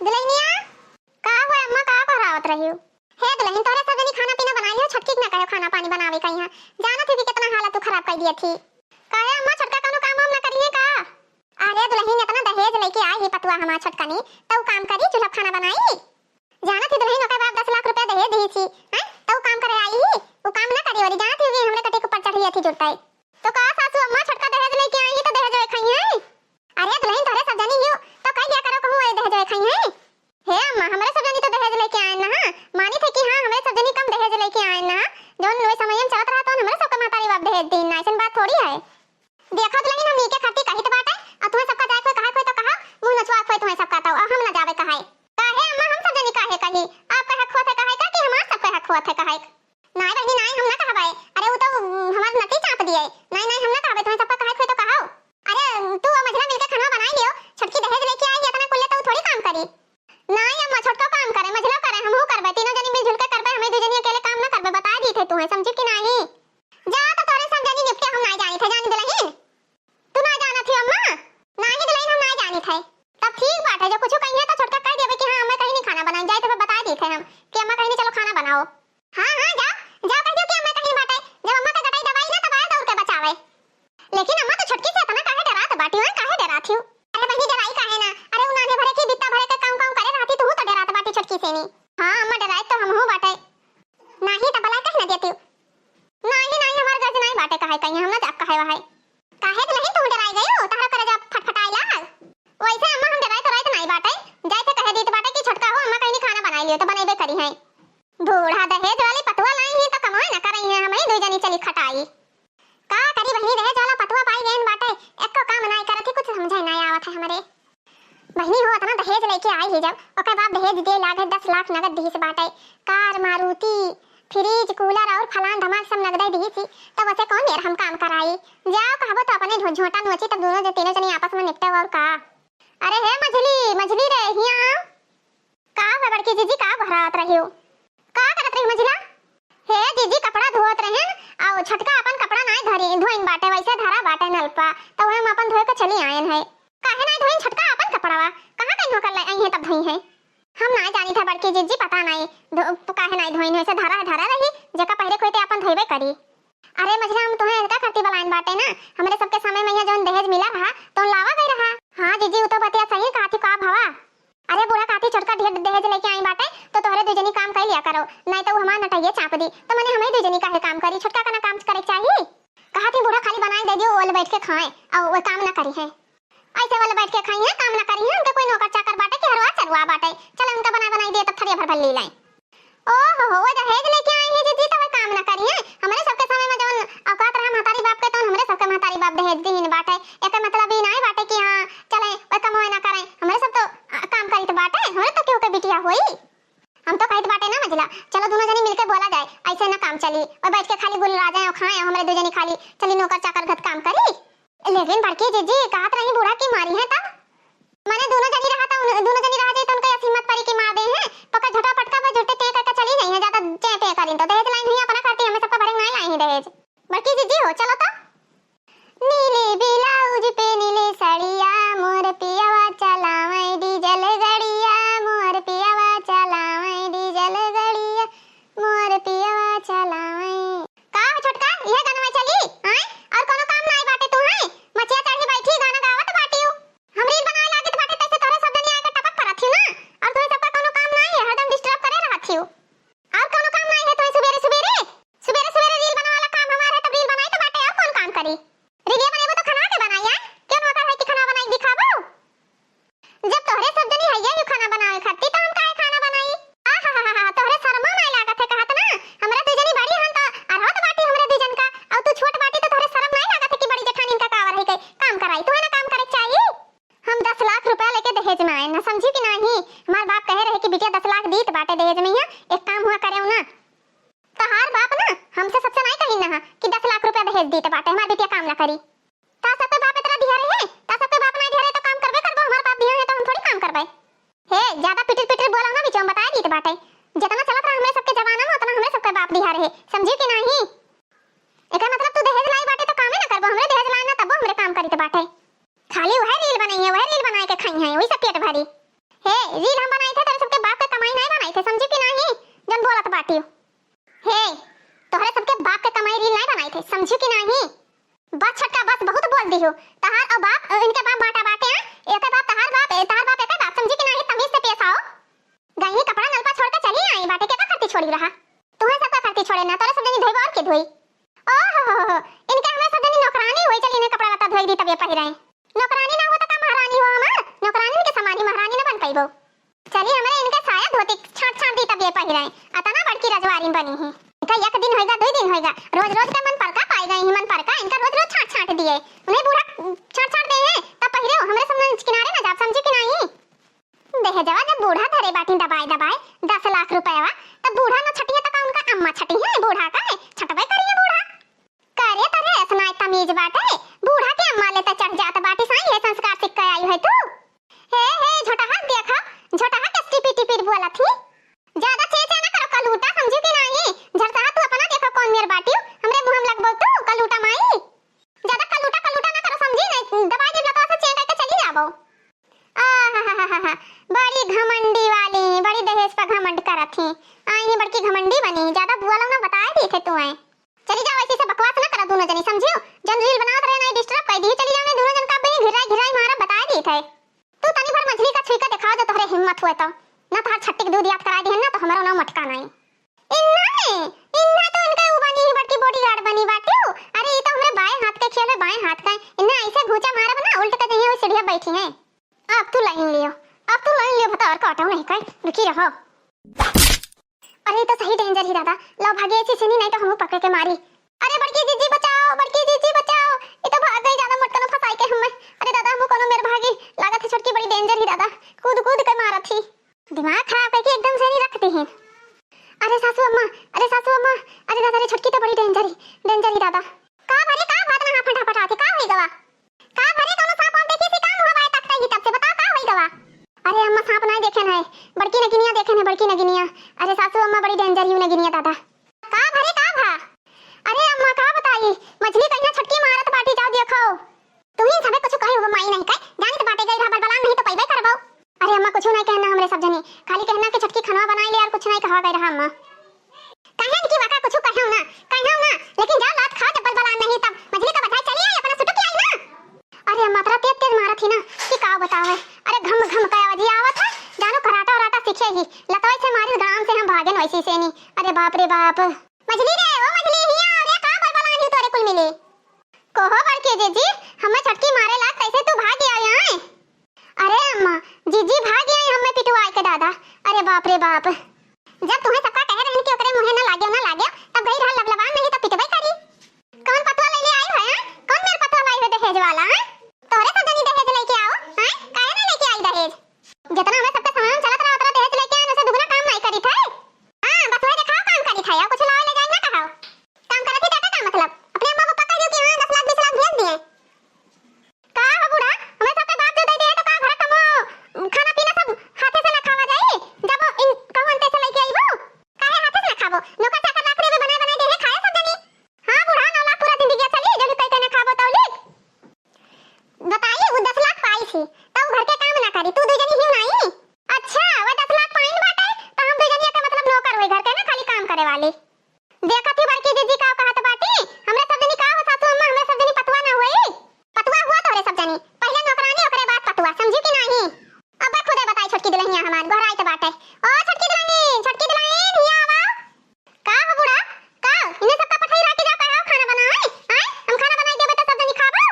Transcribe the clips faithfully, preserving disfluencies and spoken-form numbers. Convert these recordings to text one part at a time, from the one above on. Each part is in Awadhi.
दुलहिनिया, का हुआ अम्मा, का करावत रही हो? हे दुलहिन, तोहरे सब जनी खाना पीना बनाइ लियो, छोटकी के ना कहे खाना पानी बनावे का यहाँ। जानत ही कि कितना हालत तू खराब कर दिया थी। काहे अम्मा, छोटका कौनो काम वाम ना करिहे का? अरे दुलहिन, इतना दहेज लेके आई ही पतुआ हमार छोटकनी, तउ काम करी, चूल्हा खाना बनाई? जानत ही दुलहिन, ओकर बाप दस लाख रुपया दहेज दी थी, हैं? तउ काम करे आई ही, उ काम ना करी वाली, जानत ही कि हमरे कटे के ऊपर चढ़ लिया थी जुरताई। तो का सासू अम्मा, छोटका दहेज लेके आई ही तो दहेज वे खाई है? अरे दुलहिन, तोहरे सब जनी हियो, तो कह दिया करो कहूँ ए दहेज वे खाई है। हे अम्मा, हमरे सब जनी तो दहेज लेके आए ना, हाँ? मानी थे कि हाँ, हमरे सब जनी कम दहेज लेके आए ना, हाँ? जौन वही समय में चलत रहा, तौन हमरे सबके महतारी बाप दहेज दीन ना, ऐसन बात थोड़ी है। देखा दुलहिन, हम नीके खाती कहित बाटे, और तुम्हें सबका जाए कोई कहा कोई तो कहा, मुँह नचवा कोई तुम्हें सबका तो, और हम ना जावे कहाए। काहे अम्मा, हम सब जनी काहे कही? आपका हक होत है कहाए का कि हमार सबका हक होत है कहाए? नाई बहिनी, नाई, हम ना कहबाए। अरे, उ तो, उम, हमार नती चाप दिए। नाई, नाई, हम ना कहबाए, तुम्हें सबका कहे थे तो कहाओ। अरे, तू और मझला मिलके खाना बनाई लियो। छोटकी दहेज लेके आई है, इतना कुल्ले तो उ थोड़ी काम करी। नाई अम्मा, छोटको काम करे, मझलो करे, हमहू करबे, तीनों जनी मिलजुल के करबे, हमें दू जनी अकेले काम ना करबे, बता दी थे तुम्हें, समझी कि नाई? जा तो तोरे सब जनी निपटे, हम नाई जानी थे, जानी दुलहिन। तू ना जानत ही अम्मा? नाही दुलहिन, हम ना जानित है। तब ठीक बात है, जो कुछ कही है तो छोटका कह देबे कि हाँ, अम्मा कहीं नहीं खाना बनाई, जाए तो फिर बता दी थे हम कि अम्मा कहीं नहीं, चलो खाना बनाओ। हाँ, हाँ, जाओ, जाओ कह दो कि अम्मा कहीं बाटे। जब अम्मा के गटाई दबाई ना, तब आए दौड़ के बचावे। लेकिन अम्मा तो छोटकी से इतना काहे डरात बाटी हो, काहे डरात हो? अरे बहिनी, डराई काहे ना? अरे उ नाने भरे की बित्ता भरे के काम काम करे रहती, तू तो डरात बाटी छोटकी से नी। हाँ अम्मा, डराई तो हमहू बाटे। नाही तो भला कह ना देती। नाही, नाही, हमार गज नाही बाटे, कहे कहीं हम ना जाब कहे वहाए। काहे दुलहिन तू डराई गयो? तहरा करेजा फटफटाए लाग। वैसे अम्मा हम डराए तो रात नाही बाटे, जाए थे कहे दीत बाटे कि छोटका हो अम्मा कहीं खाना बनाई लियो तो बनेबे करी है। बूढ़ा दहेज वाली पतुआ लाई ही तो कमाए ना करई है, हम ही दू जनी चली खटाई। का करी बहिनी, दहेज वाला पतुआ पाई गइन बाटे, एको काम नाही करत ही, कुछ समझे नाही आवत है हमरे। बहिनी हो, इतना दहेज लेके आई ही जब, ओकर बाप दहेज दे लागे दस लाख नगद दिहिस बाटे। कार, मारुति, फ्रिज, कूलर और फलान धमाल सब नगदे दिहिस ही, तब उसे कौन मेर हम काम कराई? जाओ कहबो तो अपने झो-, झोंटा नोची, तब दोनों जो तीनों जने आपस में निपटे और का। अरे हे मझली, मझली रे, हियाँ आओ। का हुआ बड़की जीजी, का बहरात रही हो? का करत रही मझिला? हे जीजी, कपड़ा धोत रहेन, अउ छोटका अपन कपड़ा नाय धरी, धोइन बाटे, वैसे धरा बाटे नल पा, तो हम अपन धोए के चली आएन है। काहे नाय धोइन छोटका अपन कपड़वा? कहाँ कहीं होकर ले आई है तब धोई है? हम नाय जानी था बड़की जीजी, पता नाय धो-, काहे नाय धोइन, वैसे धरा है, धरा रही, जेका पहरे कोई ते अपन धोइबे करी। अरे मझिला, हम तुहें इनका खातिर बलाइन बाटे ना, हमरे सबके समय में यहाँ जौन दहेज मिला रहा, तौन लावा गई रहा। हाँ जीजी, उ तो बतिया सही कहा थी, का भवा? अरे बूढ़ा, काथी छोटका ढेर दहेज लेके आई बाटे, तो तोहरे दुजनी काम कई लिया करो, नाहीं तो उ हमार नटैया चाप दी। तो मने हमही दुजनी काहे काम करी, छोटका का ना काम करे के चाही? कहा थी बूढ़ा खाली बनाए दे दियो, ओले बैठ के खाए, और वो काम ना करी है। ऐसे वाले बैठ के खाई है, काम ना करी है, उनके कोई नौकर चाकर बाटे कि हरवा चरवा बाटे, चलो उनका बनाए बनाए दिए तब थरिया भर भर ली लाई। ओहो हो, वो दहेज लेके आई है जीजी, तो वो काम ना करी है। हमरे सबके समय में जौन औकात रहा महतारी बाप के, तौन हमरे सबके महतारी बाप दहेज दीन बाटे। एकर मतलब ई नाहीं बाटे कि हाँ, चले, वो कमाए ना करे। हमरे सब तो, आ, काम करी तो बाटे, हमरे तो केहू के बिटिया होई। हम तो कहित बाटे ना मझिला, चलो दोनों जनी मिलके बोला जाए, ऐसे ना काम चली। वो बैठ के खाली गुल राजा और खाए, हमरे दो जनी खाली चली नौकर चाकर घर काम करी। लेकिन बड़की जीजी कहत रही बूढ़ा की मारी है तब। मने दोनों जनी रहा था, उन-, दोनों जनी रह जाई तो उनका ऐसी हिम्मत परी की मार दे हैं। पक्का झोटा पटका पर झुट्टे टें करके चली गई हैं, ज्यादा चें पें करिन तो दहेज लाई नहीं अपना करती, हमें सबका भरे नाय लाई ही दहेज। बड़की जीजी हो, चलो तो। नीली ब्लाउज पे नीली सड़िया, मोर पियवा चलावे डीजल गड़िया, मोर पियवा चलावे डीजल गड़िया, मोर पियवा चलावे। का हो छोटका, इहे गाना में चली? आय? और कोनो काम नाय बाटे तू है? मचिया चढ़ी बैठी गाना गावत बाटियो। हम reel बनाए लागत बाटे तैसे तोहरे सब जनी आके टपक परत हियो ना। और तोहे सबका कोनो काम नाय है, हरदम disturb करे रहत हियो। और कोनो काम नाय है तोहे सुबेरे सुबेरे? सुबेरे सुबेरे reel बनावे वाला काम हमार है, तब reel बनाई तो बाटे, और कौन काम करी? Reelिया बनेबो तो खाना के बनाई, आय? क्यों नौकर है कि खाना बनाई दिखाबो? जब तोहरे सब जनी हइया ही खाना बनावे खाती, तो हम काहे खाना बनाई? आहाहाहा, तोहरे शर्मो नाय लागत है कहत ना? हमरा दू जनी बड़ी हन तो अरहत बाटी हमरे दू जन का, और तू छोट बाटी तो तोहरे शर्म नाय लागत है कि बड़ी जेठानी इनका कावर है के काम कराई? तोहे ना काम करे के चाही? हम दस लाख रुपया लेके दहेज में आए ना, समझी कि नाही? हमार बाप कहे रहे कि बिटिया दस लाख दीत बाटे दहेज में, यहाँ एक काम हुआ करे ना। तोहार बाप ना हमसे सबसे नाय कही ना कि दस लाख रुपया दहेज दीत बाटे, हमार बिटिया काम ना करी। ता सबके बाप इतना दिहा रहे, ता सबके बाप नाय दिहा रहे तो काम करबे करबो, हमार बाप दिहा है तो हम थोड़ी काम करबे। हे, ज्यादा पिटिर पिटिर बोला ना, बीच में बताए दीत बाटे। जितना चलत रहा हमरे सबके जमाना में, उतना हमरे सबके बाप दिहा रहे, समझी कि नाही? एकर मतलब तू दहेज लाई बाटे तो कामे ना करबो, हमरे दहेज लाई ना तबो हमरे काम करीत बाटे। खाली वह reel बनाई है, वह reel बनाए के खाई है, वही सब पेट भरी। ए, reel हम बनाई थे, तोरे सबके बाप के कमाई नाहीं बनाई थे, समझी कि नाहीं? जौन बोलत बाटिउ। हे, तोहरे सबके बाप के कमाई reel नाहीं बनाई थे, समझी कि नाहीं? बस छोटका, बस बहुत बोल दिहु। तहार अउ बाप, अ, इनके बाप बाटा बाटे, हाँ? एके बाप तहार बाप, ए, तहार बाप एके बाप, समझी कि नाहीं? तमीज से पेश आओ। गई कपड़ा नलपा छोड़ के चली आई बाटे, के का करती छोड़ी रहा? तुहे सब का करती छोड़े ना, तोरे सब जनी धोइबो अउर के धोई? ओहो हो हो, इनके हमें सब जनी नौकरानी होई, चली इन्हें कपड़ा लत्ता धोई दी तब ये पहिरे। नौकरानी ना हो तो का महारानी हो हमार? नौकरानी के समानी महारानी ना बन पइबो। चली हमरे इनके साया धोती छांट छांट दी तब ये पहिरे। अतना बड़की रजवारी बनी ही। इनका एक दिन होइगा, दुइ दिन होइगा, रोज रोज का मन परका पाई गई ही, मन परका, इनका रोज रोज छांट छांट दिए। उन्हें बूढ़ा छांट छांट दे हैं, तब पहिरे हो, हमरे सब किनारे ना जाब, समझी कि नाहीं? दहेजवा जब बूढ़ा धरे बाटी दबाए दबाए दस लाख रुपयवा, तब बूढ़ा न छटिया त का उनका अम्मा छटी है? बूढ़ा का है, छटबे करिए बूढ़ा। करे तरे ऐसना तमीज बाटे, बूढ़ा के अम्मा लेते चढ़ जात बाटी साई, ये संस्कार सीख के आई है तू। हे, हे, झोटहा देखा, झोटहा के टिपी टिपी बोलत ही। ज्यादा चें चें ना करो, कलूटा समझू कि नाहीं? झरसहा तू अपना देखो कौन मेर बाटियो, हमरे मुंह में लगबो तू, कलूटा माई। ज्यादा कलूटा, कलूटा ना करो समझी, नहीं दबाई देब लतवा से चें करके चली जाबो। आहाहाहा, बड़ी घमंडी वाली, बड़ी दहेज पर घमंड करत ही। आई ही बड़की घमंडी बनी, ज्यादा बुआ लोग ना बताए दी थे तू आए। चली जाओ, ऐसे से बकवास ना करो दोनों जनी, समझियो? जन reel बनावत रहे ना, disturb कर दी, चली जाओ, नहीं दोनों जन का बनी घिराई घिराई मारा बताए दी थे। तू तनी भर मझली का छुई का दिखाओ जो तोहरे हिम्मत हुए तो, ना तोहर छट्टी के दूध याद करा दिहन ना तो हमरो ना मटका नहीं। इन्ना है, इन्ना तो इनका उ बनी ही बड़की bodyguard बनी बाटे हो। अरे ये तो हमरे बाएं हाथ के खेल है, बाएं हाथ का है। इन्ना ऐसे घूचा मारब ना उल्ट के जइहे वो सीढ़िया बैठी है। अब तू लाइन लियो, अब तू लाइन लियो, बता और काटो नहीं कहीं, रुकी रहो। अरे, ई तो सही danger ही दादा, लाओ भागे ऐसी से नहीं, नहीं तो हमहू पकड़ के मारी। अरे बड़की जीजी बचाओ, बड़की जीजी बचाओ, ई तो भाग गई ज्यादा मोटकनो फंसाई के हमें। अरे दादा, हमहू कोनो मेर भागी, लागत है छोटकी बड़ी danger ही दादा, कूद कूद के मारत ही। दिमाग खराब करके एकदम से नहीं रखती हैं। अरे सासू अम्मा, अरे सासू अम्मा, अरे दादा रे, छोटकी तो बड़ी danger ही, danger ही दादा। का भरे का भात ना फटा फटा के का होई गवा? का भरे कौनो सांप वाप देखी थी, का मुंह बाय तकता ही तब से, बताओ का होई गवा? अरे अम्मा सांप नाय देखे है, बड़की नगिनिया देखे है, बड़की नगिनिया। अरे सासू अम्मा बड़ी danger ही नगिनिया दादा। का भरे का भा? अरे अम्मा का बताई, मछली कहिया छटकी मारत बाटी, जाओ देखो। तू ही सबे कुछ कहे हो माई नहीं कहे, जानित बाटे गई रहा बलबलान नहीं तो पैबे करबो। अरे अम्मा कुछ नहीं कहना हमरे सब जने, खाली कहना कि छटकी खनवा बनाई ले और कुछ नहीं कहा गई रहा अम्मा। कहन की वाका कुछ कहूँ ना, कहूँ ना, लेकिन जा लात खा जब बलबलान नहीं तब मझली का बधाई चली आई अपना सुटुक आई ना। अरे अम्मा तरा तेज तेज मारत ही ना कि का बतावे। अरे घम घम का आवाज आवत है, जानो कराटा वराटा सीखे ही। लतवाई से मारी गांव से हम भागेन वैसी से नहीं। अरे बाप रे बाप। मझली रे, ओ मझली हिया रे, का बलबलान ही तोरे कुल मिले। कोहो बड़के जीजी, हमें छटकी मारे लाग कैसे तू भाग आए आए? अरे अम्मा, जीजी भाग आई हमें पिटवाए के दादा। अरे बाप रे बाप। जब तुम्हें सबका कहे रहन कि ओकरे मुंहे ना लागे, ना लागे, तब गई रहा लबलबान नहीं तो पिटबे करी। कौन पतवा ले ले आई है, हैं? कौन मेर पतवा लाई है दहेज वाला, हैं? तोहरे सब जनी दहेज लेके आओ, हैं? काहे ना लेके आई दहेज? जितना हमें सबका सामान चलत रहा, उतना दहेज लेके आए, वैसे दुगना काम नहीं करी थे। हाँ, बस वही दिखाओ काम करी थे, और कुछ लाओ ले जाए ना कहो। काम करत ही तो का मतलब? अपने अम्मा पापा कह दियो कि हाँ, दस लाख बीस लाख भेज दिए। का हो बूढ़ा, हमें सबके बाप जो दे दिए तो का घर कमो, खाना पीना सब हाथे से ना खावा जाई? जब इन कहूँ अंते से लेके आईबो, काहे हाथे से ना खाबो? नौकर चाकर लाख रुपए बनाए बनाए दे है, खाए सब जनी। हाँ बूढ़ा, नौ लाख पूरा जिंदगी चली, जो भी कई कई ना खाबो तौली। बताई, वो दस लाख पाई थी, तो वो घर के काम ना करी, तू दू जनी ही नहीं। अच्छा, वो दस लाख पाइन बाटे, तो हम दू जनी का मतलब नौकर हुई घर के ना, खाली काम करे वाली। देखत ही बड़की दीदी का कहत बाटी, हमरे सब जनी का हो सासू अम्मा, हमरे सब जनी पतुआ ना हुई। पतुआ हुआ तोहरे सब जनी, पहले नौकरानी, ओकरे बाद पतुआ, समझी कि नाही? अबे खुदे बताई छोटकी दुल्हनिया हमार, गोहराई तो बाटे। ओ छोटकी दुल्हनी, छोटकी दुल्हनी, हिया आवा। का हो बूढ़ा, का? इन्हें सबका पठाई रख के जाओ, का खाना बनाए? आए? हम खाना बनाई देबे तो सब जनी खाबो।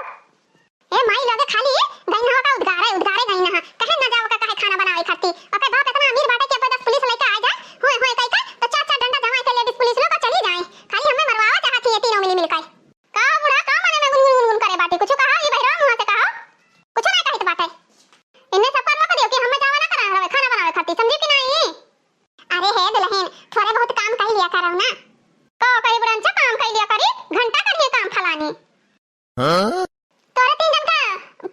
ए माई, लगे खाली गई नहा का उद्गारे, उद्गारे गई नहा। कहे ना जाओ का, कहे खाना बनावे खाती। ओकर बाप इतना अमीर बाटे कि अब दस पुलिस लेके आ जाए, होए, होए कह के, तो चार, चार डंडा जमा के लेडीज पुलिस लोग चली जाए। खाली हमें मरवावा चाहती है तीनों मिली मिलकर। का बूढ़ा, का मने में गुनगुन गुनगुन करे बाटे? कुछ कहा, ये बहिरा मुंह से कहा। कुछ ना कहत बाटे। इन्हें सबका रोक दियो कि हमें जावा ना करा रहे, खाना बनावे खाती, समझी कि नाही? अरे हे दुल्हन, थोड़े बहुत काम कर लिया करो ना। का करी बुढ़नचा, काम कर लिया करी, घंटा करिए काम फलानी। हाँ? तोरे तीन जन का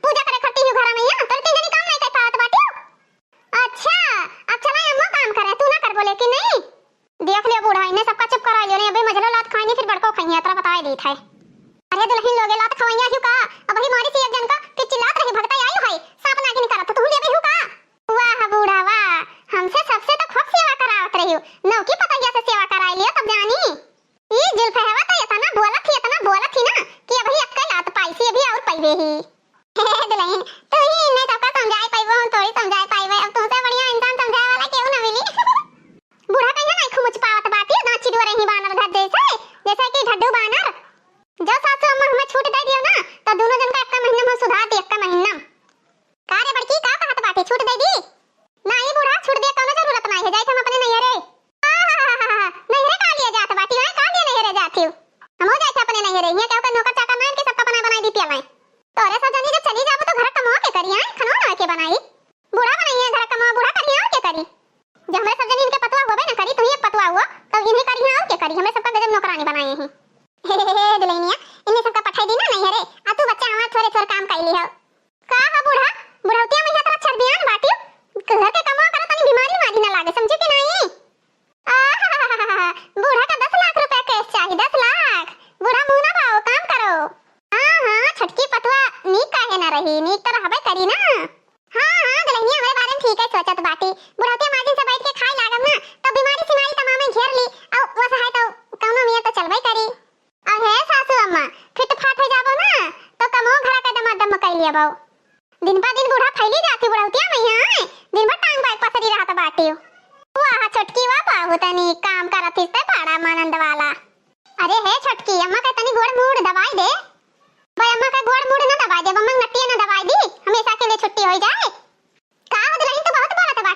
पूजा करे खटी हूँ घर में, यहाँ तोरे तीन जनी काम नहीं कर पावत बाटी। अच्छा, अब चला अम्मा काम करे, तू ना कर बोले कि नहीं? देख लियो बूढ़ा, इन्हें सबका चुप करा लियो, नहीं अबे मझलो लात खाएंगे, फिर बड़को खाएंगे, अतरा बताए देत है। अरे दुल्हन लोगे, लात खवैया हूँ का? अब वही मारी सी एक जन का कि चिल्लात रही, भगता आई है, सांप नागिन करत, तू ले हूँ का? वाह बूढ़ा,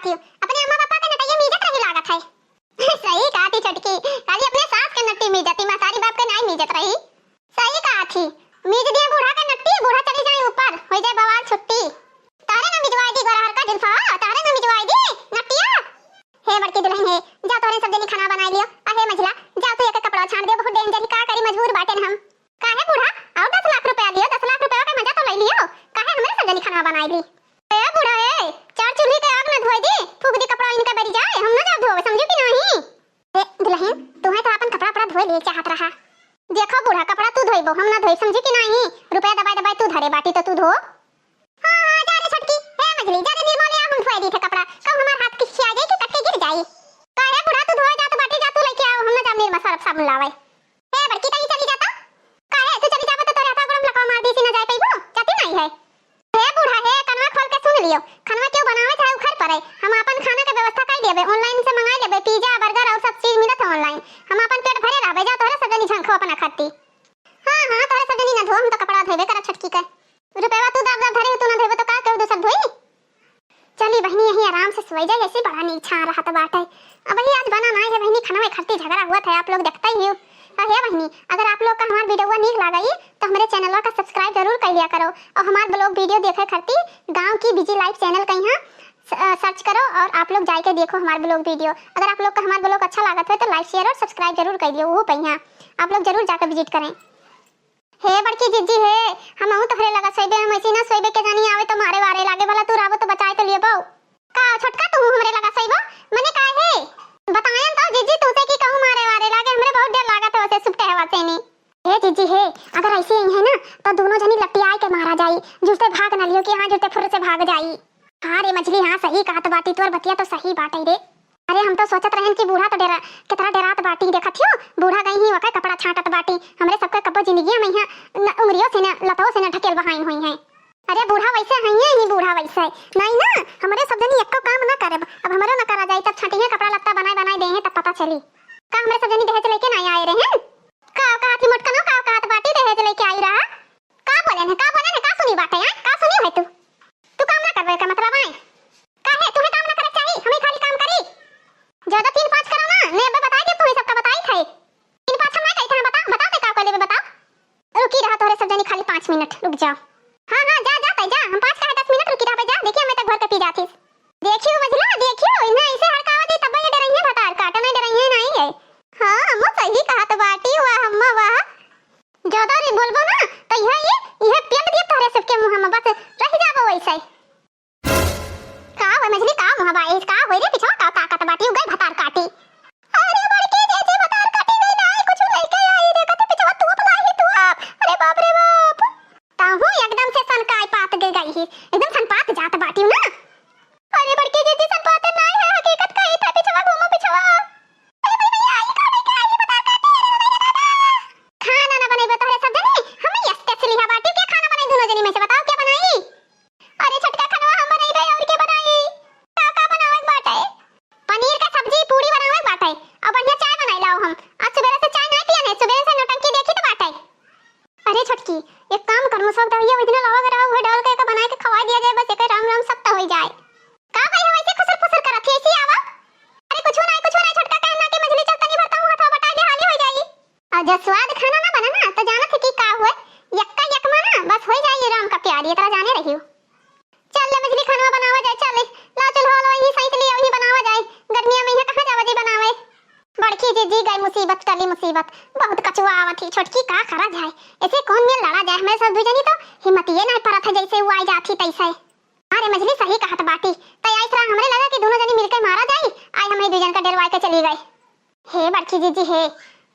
थी, अपने अम्मा पापा के नटइया मीजत रही लागत है। सही कहा थी छोटकी, खाली अपने सास के नट्टी मीजती, महतारी बाप के नाई मीजत रही। सही कहा थी, मीज दिए बूढ़ा के नट्टी, बूढ़ा चली जाए ऊपर, हो जाए बवाल छुट्टी। तारे ना मिजवाई दी गोरहर का जुल्फा, तारे ना मिजवाई दी नट्टिया। हे बड़की दुल्हन हे, जा तोहरे सब जनी खाना बनाई लियो। आ हे मझिला, जा तू एक कपड़ा छांट दे, बहुत डेंजर ही का करी, मजबूर बाटेन हम। काहे बूढ़ा, और दस लाख रुपया लियो, दस लाख रुपया के मजा तो ले लियो, काहे हमरे सब जनी खाना बनाई ली? ए बूढ़ा ए, चार चूल्ही के आग न धोए दी, फूक दी कपड़ा इनका बरी जाए, हम न जाब धोवे, समझू कि नाही? ए दुल्हन, तुहे तो अपन कपड़ा उपड़ा धोए ले चाहत रहा। देखो बूढ़ा, कपड़ा तू धोइबो, हम ना धोइब, समझी कि नाही? रुपया दबाई दबाई तू धरे बाटी तो तू धो। हाँ, हाँ, जा रे छोटकी, हे मझली, जा रे निर्मल, आ हम धोए दी थे कपड़ा, कब हमार हाथ किसिया जाई कि कट के गिर जाई। काहे बूढ़ा, तू धोए जात बाटी, जा तू लेके आओ, हम ना जाब निर्मल सरफ साबुन लावे। हे बड़की, तई चली जाता। काहे, तू चली जाबो तो तोरे हाथा गोड़ में लकवा मार दी, सी ना जाए पइबो, जाती नाही है। हे बूढ़ा, हे, कनवा खोल के सुन लियो, खनवा केहू बनावे चाहे उखड़ पड़े, हम आपन खाना के व्यवस्था कर लेबे, online से मंगाई लेबे, pizza, burger और सब चीज मिलत है online। हम आपन पेट भरे रहबे, जा तोहरे सब जनी झंखो अपना खाती। हाँ, हाँ, तोहरे सब जनी ना धो, हम तो कपड़ा धोबे करब छोटकी के। रुपया तू दाब दाब धरे हो, तू ना धोबे तो का केहू दूसर धोई? चली बहिनी, यही आराम से सोई जाई, ऐसे बड़ा नीक छा रहत बाटे। अबही आज बना नाही है बहिनी, खनवा खरती झगड़ा हुआ था, आप लोग देखते ही हो। अरे बहिनी, अगर आप लोग का हमार video नीक लागई तो हमरे channel का subscribe जरूर कर लिया करो और हमार vlog video देखे खरती गाँव की busy life channel कहीं हाँ स-, अ, search करो और आप लोग जाके देखो हमार vlog video। अगर आप लोग का हमार vlog अच्छा लागत हो तो like, share और subscribe जरूर कर लियो, वो पहिया आप लोग जरूर जाकर visit करें। हे बड़की जिज्जी हे, हमहू तोहरे लगा सोइबे, हम ऐसी ना सोइबे, के जानी आवे तो मारे वारे लागे, भला तू रहबो तो बचाए तो लियबो। का छोटका तू हमरे लगा सोइबो? मने काहे? बतायन तो जिज्जी तुमसे कि कहूँ मारे वारे लागे, हमरे बहुत डर लागत है उसे सुपटे हवा से नी। हे जिज्जी हे, अगर ऐसे ही है ना तो दोनों जनी लपटियाए के मारा जाई, जुरते भाग ना लियो कि हाँ जुरते फुर्र से भाग जाई। हाँ रे मझली, हाँ सही कहत बाटी, तोर बतिया तो सही बाटे रे। अरे हम तो सोचत रहन कि बूढ़ा तो डेरा, कितना डेरात बाटी, देखत हियो बूढ़ा गई ही ओकर कपड़ा छांटत बाटी। हमरे सबके कब्बो जिंदगिया में यहाँ न उंगरियों से न लतों से न ढकेल बहाइन हुई हैं। अरे बूढ़ा वैसे हइये ही, बूढ़ा वैसे। नहीं ना, हमरे सब जनी एक्को काम ना करब, अब हमरो ना करा जाई, तब छांटिहे कपड़ा लत्ता बनाए बनाए देहे तब पता चली। का हमरे सब जनी दहेज लेके ना आए रहे? का, का थी मोटकनो, का, का बाटी दहेज लेके आई रहा? का बोले है, का बोले है, का सुनी बाटे, हैं? का सुनी है तू? तू काम ना करबे, का मतलब है? काहे, तुहे काम ना करे चाही, हमें खाली काम करी? ज्यादा तीन पाँच करो ना, मैं अबे बताई दे, तुहे सबका बताई थे। तीन पाँच हम ना कही थे, बता, बता दे का को लेबे, बता। रुकी रहा तोहरे सब जनी खाली पाँच मिनट, रुक जाओ। हाँ, हाँ, जा, जा, तै जा, हम पाँच का है, दस मिनट रुकी रहबे, जा, देखिए, मैं तक घर के पी जाथिस। देखियो मझिला, देखियो, इन्हें ऐसे हड़कावा दी, तब ये डरइहे भतार काट, नहीं डरइहे नहीं है। हाँ, अम्मा सही कहा तो बाटी, वाह अम्मा, वाह। ज्यादा रे बोलबो ना, तो यह, ये, यह पेल दिए तोहरे सबके मुँह में, बस रह जाबो वैसे। का वो मझली, का मुँह बा, ए, का होई रे पिछवा, का ताकत बाटी, उगई भतार काटी। अरे बड़की जीजी भतार काटी गई ना, कुछ लेके आई रे, कते पिछवा तू अपना ही तू आप। अरे बाप रे बाप। ताहू एकदम से सनकाई पात गे गई ही, एकदम सनपात जात बाटी ना। अरे बड़की जीजी सनपाते ना है, हकीकत कही था पिछवा, घूमो पिछवा। अरे भाई भैया, आई का लेके आई भतार काटी, अरे दादा। खाना ना बनाई बताओ रे सब जनी, हम ही specially है बाटी के खाना बनाई दोनों जनी में से, बताओ क्या बनाई? अरे छोटका खनवा हम बनाई भाई, और के बनाई? का, का बनावे के बाटे? पनीर का सब्जी, पूरी बनावे के बाटे। और बढ़िया चाय बनाई लाओ हम। आज सुबेरे से चाय नहीं पियन है, सुबेरे से नौटंकी देखी तो बाटे। अरे छोटकी, एक काम कर, मुसवा दहिया वही दिन लावा रहा, वही डाल के एका बनाए के खवाई दिया जाए, बस एक राम राम सत्ता होई जाए। का भाई हम ऐसे खुसर फुसर करत ही, ऐसे आवा? अरे कुछ नहीं, कुछ नहीं छोटका, कहना कि मझली चल तनी भरता हूँ, हथवा बटाई दे, हाली होई जाई। और जब स्वाद खाना ना बना ना, तो जानत है कि का हुए, यक्का यक में ना बस होई जाई राम का प्यार, ये तरह जाने रही हो। चल ले मझली, खानवा बनावा जाए, चल ले। ला चूल्हा वाला वहीं सैंत लिया, वहीं बनावा जाए। गर्मिया में यहाँ कहाँ जावा जी बनावे? बड़की जीजी गई मुसीबत, टली मुसीबत। बहुत कचुआ आवत ही, छोटकी का करा जाए? ऐसे कौन में लड़ा जाए? हमें सब दुई जनी तो हिम्मतिये नहीं परत है, जैसे वो आई जात ही तैसे। अरे मझली सही कहत बाटी। तै आई सरा हमरे लगा कि दोनों जनी मिलके मारा जाई। आई हम ही दुई जन का डरवाए के चली गई। हे बड़की जीजी हे,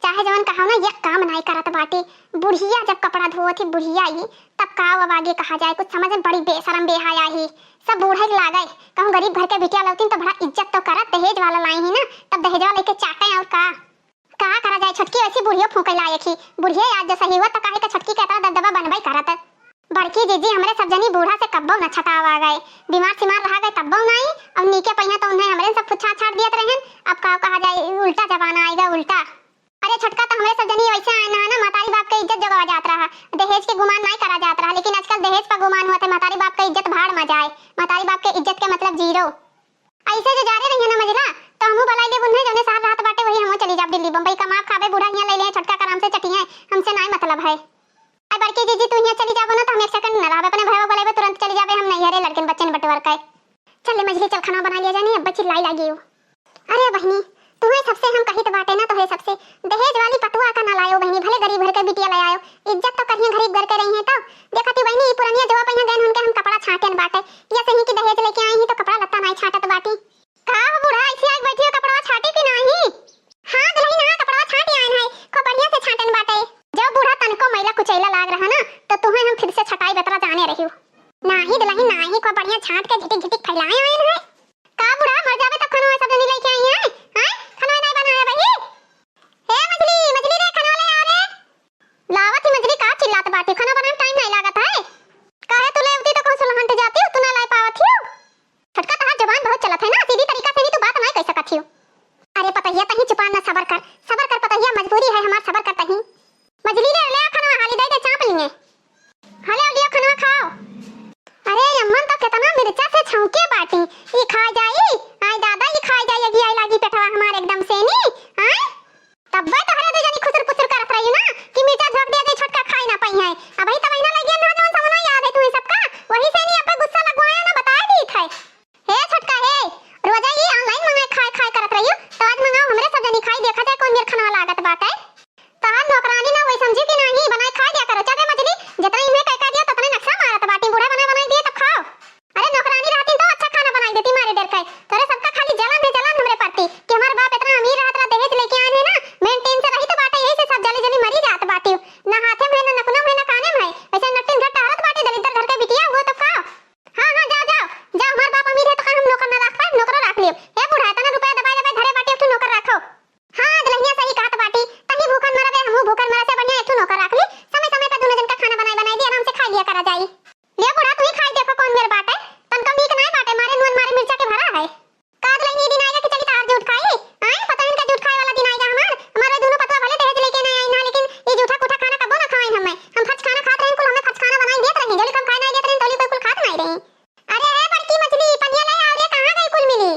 चाहे जवन कहा ना, एक काम नाई करत बाटी। बुढ़िया जब कपड़ा धोवत ही बुढ़िया ही, तब का अब आगे कहा जाए, कुछ समझ में बड़ी बेशरम बेहाया ही। सब बूढ़े के लागे, कहूँ गरीब घर के बिटिया लौतीन तो बड़ा इज्जत तो करत, दहेज वाला लाई ही ना, तब दहेजवा लेके चाटे और का। का करा जाए छोटकी, ऐसी बुढ़ियो फूंके लायक ही। बुढ़िया आज जैसा ही हुआ तो काहे का छोटकी के इतना दबदबा बनबे करत। बड़की जीजी हमरे सब जनी बूढ़ा से कब्बो न छटावा गए, बीमार सीमार रहा गए तब्बो नाई। अब नीके पहिया तो उन्हें हमरे सब फुच्छा छाड़ दियत रहन। अब का कहा जाए, उल्टा जमाना आएगा, उल्टा। अरे छोटका, तो हमरे सब जनी वैसे आए ना, ना महतारी बाप के इज्जत जगवा जात रहा, दहेज के गुमान नाई करा जात रहा, लेकिन आजकल दहेज पर गुमान हुआ थे, महतारी बाप के इज्जत भाड़ में जाए, महतारी बाप के इज्जत के मतलब zero। ऐसे जो जा रहे रहिए ना मझिला, तो हमहू बलाई लेबू नहीं, जौने शहर रहत बाटे वही हमहू चली जाब दिल्ली बम्बई, कमाब खाबे, बूढ़ा हियाँ ले ले, छोटका के आराम से चटिहे, हमसे नाई मतलब है। अब बड़की जीजी तू हियाँ चली जाबो ना तो हम एक सेकंड ना रहबे, अपने भैया बोलेबे तुरंत चली जाबे, हम नहीं हरे लड़किन बच्चन बटवर के। चल ले मझिली, चल खाना बना लिया जाए, नहीं अब चिल्लाई लागी हो। अरे बहिनी, तुहे सबसे हम कहित बाटे ना, तोहे सबसे दहेज वाली पतुआ का ना लायो बहिनी, भले गरीब घर के बिटिया ले आयो, इज्जत तो करिए गरीब घर के रही है। तो देखा थी बहिनी, ई पुरनिया जो अपन गैन उनके हम कपड़ा छाटेन बाटे, ये सही कि दहेज लेके आई ही तो कपड़ा लत्ता नहीं छाटत बाटी। का हो बूढ़ा, ऐसे आके बैठी हो, कपड़ा छाटे कि नहीं? हाँ दुल्हन, हाँ कपड़ा छाटे आयन है, खूब बढ़िया से छाटेन बाटे। जब बूढ़ा तनको मैला कुचैला लाग रहा ना, तो तुहे हम फिर से छटाई बतरा जाने रही। नाही दुल्हन नाही, खूब बढ़िया छाट के झिटिक झिटिक फैलाए आयन है। का बूढ़ा, मर जाबे तब खनवा सब जनी लेके आई है? हैं? खनवा नहीं बनाया बही? हे मझली, मझली रे, खनवा ले आ रे। लावत ही मझली, का चिल्लात बाटी? खाना बनाए में टाइम नहीं लागत है। काहे तू ले उती तो कहूँ सुलहन ते जाती हो, तू ना लाई पावत ही हो। छोटका तहार जबान बहुत चलत है ना, सीधी तरीका से भी तू बात नहीं कह सकत ही हो। अरे पतहिया तही चुपान ना, सबर कर, सबर कर पतहिया, मजबूरी है हमार, सबर कर तही। मझली ले, ले आ खनवा, हाली दे दे, चाप लिए। हले लियो खनवा खाओ। अरे अम्मन तो कितना मिर्चा से छौंके बाटी। ई खा जाई, आई दादा, ई खा जाई, अगी आई लागी पेटवा हमार एकदम से नी। आय? तब्बे तोहरे दू जनी खुसुर पुसुर करत रही ना कि मिर्चा झोंक दिया जाई, छोटका खाई ना पाई है। अबही तो महीना लग गया ना, जौन समना याद है तुम्हें सबका, वही से नी अब्बे गुस्सा लगवाया ना, बताए दी थे। हे छोटका हे, रोजा ये online मंगाए खाए खाए करत रहियो, तो आज मंगाओ हमरे सब जनी खाई, देखा जाए कौन मेर खनवा लागत बाटे। तहार नौकरानी ना वही समझी कि नाही, बनाए खाए दिया करो। चल रे मझली, जितना इन्हें कह कह दिया, ततने नक्शा मारत बाटी, बूढ़ा बनाए बनाए दिए तब खाओ। अरे नौकरानी रहती तो अच्छा खाना बनाई देती, मारे डर के। तोरे सबका खाली जलन है, जलन हमरे प्रति कि हमार बाप इतना अमीर रहत रहा, दहेज लेके आए हैं ना, maintain से रही तो बाटे, यही से सब जली जली मरी जात बाटी। ना हाथे में है, ना नकुना में है, ना काने में है, ऐसे नट्टिन घर टहरत बाटी, दलिद्दर घर के बिटिया हुआ तो खाओ। हाँ, हाँ, जाओ, जाओ, जाओ, हमार बाप अमीर है तो का हम नौकर ना रख पाए, नौकरो रख लियो। ए बूढ़ा, इतना रुपया दबाए दबाए धरे बाटी, एक ठो नौकर रखो। हाँ, दुल्हनिया सही कहत बाटी, तही भूखन मरबे, हमहू भूखन मरे से बढ़िया एक ठो नौकर रख ली, समय समय पे दोनों जन का खाना बनाए बनाए दे, आराम से खा लिया करा जाई। ले बूढ़ा, तू ही खाई देखो कौन मेर बाटे, तनका मीक नाय बाटे, मारे नून मारे मिर्चा के भरा है। का दुल्हनिया दिन आएगा कि चली तार जूठ खाई? आए, पतोहिन का जूठ खाए वाला दिन आएगा हमार, हमार वे दोनों पतवा भले दहेज लेके ना आई ना, लेकिन ये जूठा कूठा खाना कबो ना खवाई हमें। हम फच खाना खात रहे, कुल हमें फच खाना बनाई देत रही, जौली कम खाए ना देत रहे, तौली कोई कुल खात नहीं रही। अरे, अरे, बड़की मछली, पनिया ले आओ रे, कहाँ गई कुल मिली?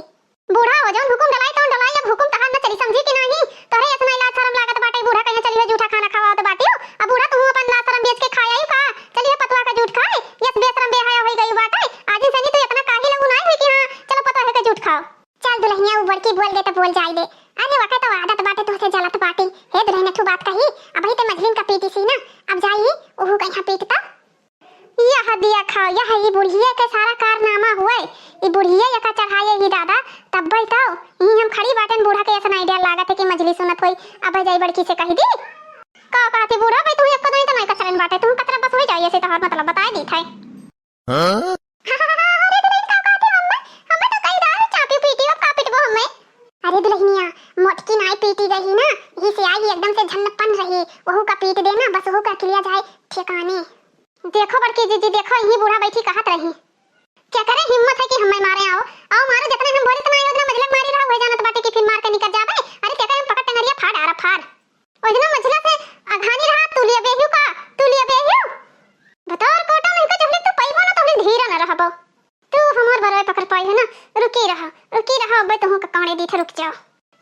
बूढ़ा हो, जौन हुकुम डलाई, तौन डलाई, अब हुकुम तहार न चली, समझी कि नाही? तोहरे इतना लाज शरम लागत बाटे, बूढ़ा कहिया चली हो, जूठा खाना खवावत बाटी हो। अब बूढ़ा, तू अपन लाज शरम बेच के खाए आई का? चली हो पतवा का जूठ खाए, यस बेशरम बेहया होई गई बाटे। आज से नी तू इतना काहिल हऊ नाही हुई कि हाँ, चलो पतवा के जूठ खाओ। चल दुल्हनिया, उ बड़की बोल दे तो बोल जाए दे। अरे, वके तो आदत बाटे, तुहसे जलत बाटी। हे दुल्हन, तू बात कही, अबही ते मझलिन का पीटी सी ना, अब जाई, उहू कहिया पीट तो। यह दिया खाओ, यह ई बुढ़िया के सारा कारनामा हुए। ई बुढ़िया यका चढ़ाए ही दादा, तब्बे तो ई हम खड़ी बाटेन, बूढ़ा के ऐसा idea लागत है कि मझली सुनत होई। अब जाई बड़की से कही दी। का कहती बूढ़ा भाई, तू एक कदम तो नहीं कचरन बाटे, तू कचरा बस हो जाइए से तोहर मतलब बताए दी थे। हाँ? अरे दुल्हन का कहती अम्मा, हमें तो कई दाल चापी पीटी, अब का पीटबो हमें? अरे दुल्हनिया, मोटकी नाई पीटी गई ना, यही से आई एकदम से झन्नपन रही, वहू का पीट देना, बस वहू का किलिया जाए ठिकाने। देखो बड़की जीजी, देखो, यही बूढ़ा बैठी कहत रही। क्या करे हिम्मत है कि हमें मारे आओ, आओ मारो, जितने हम बोले इतना उतना मझलक मारी रहा, वही जानत बाटे कि फिर मार के निकल जाबे। अरे क्या करे हम पकड़ टंगरिया फाड़ आरा फाड़। ओजना मझला से अघानी रहा, तू लिया बेहियो का, तू लिया बेहियो। बताओ और कोटा नहीं का जबले तू पैबो ना, तबले धीरा ना रहबो। तू हमार बरवे पकड़ पाई है ना, रुकी रहा, रुकी रहा, अबे तुहू का काने दी थे, रुक जाओ।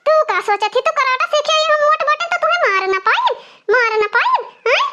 तू का सोचत ही, तू कराटा सीखे आई, हम मोट बाटे तो तुम्हें मार ना पाई, मार ना पाई, हैं?